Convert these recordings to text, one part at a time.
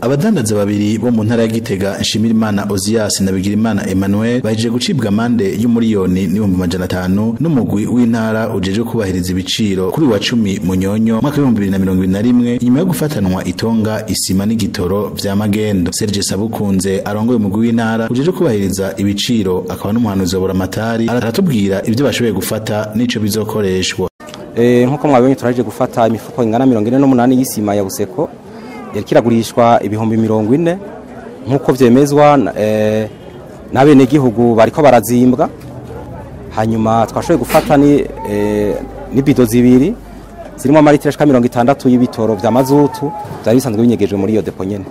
Abadandaza babiri bo mu ntara ya Gitega, Nshimirimana Ozias na Bigirimana Emmanuel, bahejeje gucibwa amande y'1,500,000 n'umugwi w'intara ujeje kubahiriza ibiciro kuri wa 10 Munyonyo mwaka 2021, inyuma yo gufatanwa itonga isima n'igitoro vya magendo. Serge Sabukunze arongoye umugwi w'intara ujeje kubahiriza ibiciro akaba n'umuhanuzi wa Buramatari aratubwira ivyo bashoboye gufata n'ico bizokoreshwa. Nkuko mwabonye, turaje gufata imifuko ingana 48 y'isima ya Buseko yariko iragurishwa 40,000, nk'uko vyemezwa n'abenegihugu bariko barazimbwa. Hanyuma twashoboye gufata ni n'ibido zibiri zirimo amaritiro ashika 60 y'ibitoro vya mazutu vyari bisanzwe binyegejwe muri iyo dépôt nyene,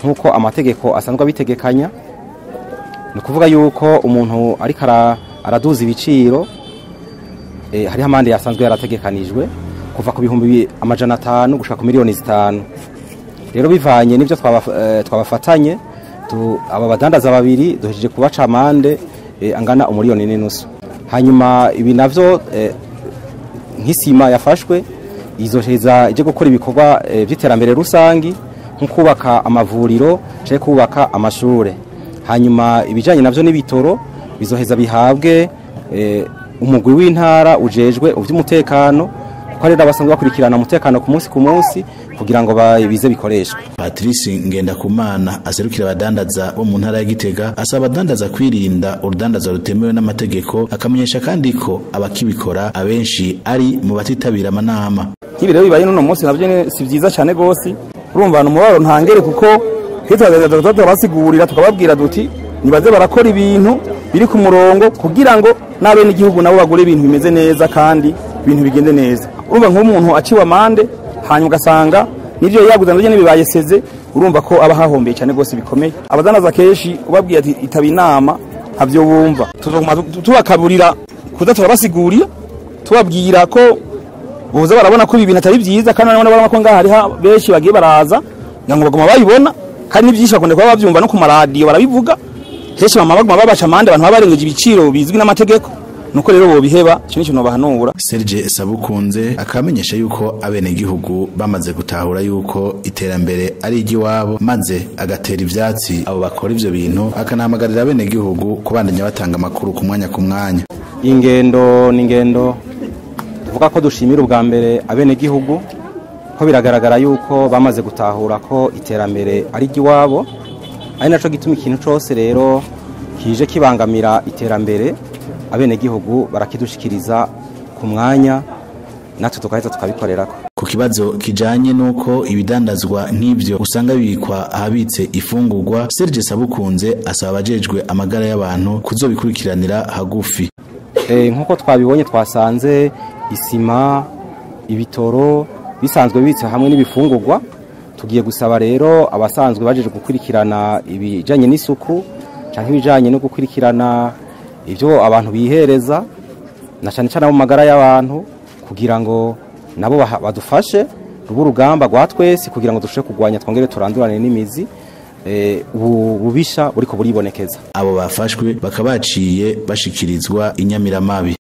nk'uko amategeko asanzwe abitegekanya. Ni ukuvuga yuko umuntu ariko araduza ibiciro, hariho amande yasanzwe yarategekanijwe kuva ku 500,000 gushika ku miliyoni 5. Rero bivanye n'ivyo twabafatanye, aba badandaza babiri duhejeje kubaca amande angana 1,5 miliyoni. Hanyuma ibi navyo, nk'isima yafashwe, izoheza ije gukora ibikorwa vy'iterambere rusangi, nko kubaka amavuriro canke kubaka amashure. Hanyuma ibijanye navyo n'ibitoro bizoheza bihabwe umugwi w'intara ujejwe uvy'umutekano, kuko rero abasanzwe bakurikirana umutekano ku munsi ku munsi, kugira ngo bize bikoreshwe. Patrice Ngendakumana aserukira abadandaza bo mu ntara ya Gitega asaba abadandaza kwirinda urudandaza rutemewe n'amategeko, akamenyesha kandi ko abakibikora abenshi ari mu batitabira amanama. Nk'ibi rero bibaye n'uno munsi navyo nyene si vyiza cane gose. Urumva umubabaro ntangere, kuko hitwaza turabasigurira, tukababwira duti nibaze barakora ibintu biri ku murongo, kugira ngo n'abenegihugu nabo bagure ibintu bimeze neza kandi ibintu bigende neza. Urumva nk'umuntu aciwe amande, hanyuma ugasanga n'ivyo yaguze navyo nyene bibaye saisie, urumva ko aba hahombeye cyane rwose bikomeye. Abadandaza kenshi ubabwiye ati itaba inama, ntavyo bumva. Tuzoguma tubakaburira, kuza turabasigurira, tubabwira ko boza barabona ko ibi bintu atari byiza. Kandi nabona barabona ko ngaha hariho benshi bagiye baraza ngira ngo baguma babibona, kandi n'ibyinshi bakunda kuba babyumva no ku maradiyo barabivuga kenshi, bama baguma babaca amande abantu baba barengeje ibiciro bizwi n'amategeko. Nuko rero bobiheba, ico nico nobahanura. Serge Sabukunze akamenyesha yuko abenegihugu bamaze gutahura yuko iterambere ari iry'iwabo, maze agatera ivyatsi abo bakora ivyo bintu, akanahamagarira abenegihugu kubandanya batanga amakuru ku mwanya ku mwanya. Ingendo ni ingendo tuvuga ko dushimira ubwa mbere abenegihugu, ko biragaragara yuko bamaze gutahura ko iterambere ari iry'iwabo, ari naco gituma ikintu cose rero kije kibangamira iterambere, abenegihugu barakidushikiriza ku mwanya, natwe tukaheza tukabikorerako. Ku kibazo kijanye nuko ibidandazwa nk'ivyo usanga bibikwa ahabitse ifungurwa, Serge Sabukunze asaba abajejwe amagara y'abantu kuzobikurikiranira hagufi. Nkuko twabibonye, twasanze isima, ibitoro bisanzwe bibitse hamwe n'ibifungurwa. Tugiye gusaba rero abasanzwe bajeje gukurikirana ibijanye n'isuku canke ibijanye no gukurikirana ivyo abantu bihereza, na cane cane abo mu magara y'abantu, kugira ngo nabo badufashe ruba urugamba rwa twese, kugira ngo dushobore kurwanya, twongere turandurane n'imizi ubu bubisha buriko buribonekeza. Abo bafashwe bakaba baciye bashikirizwa inyamiramabi.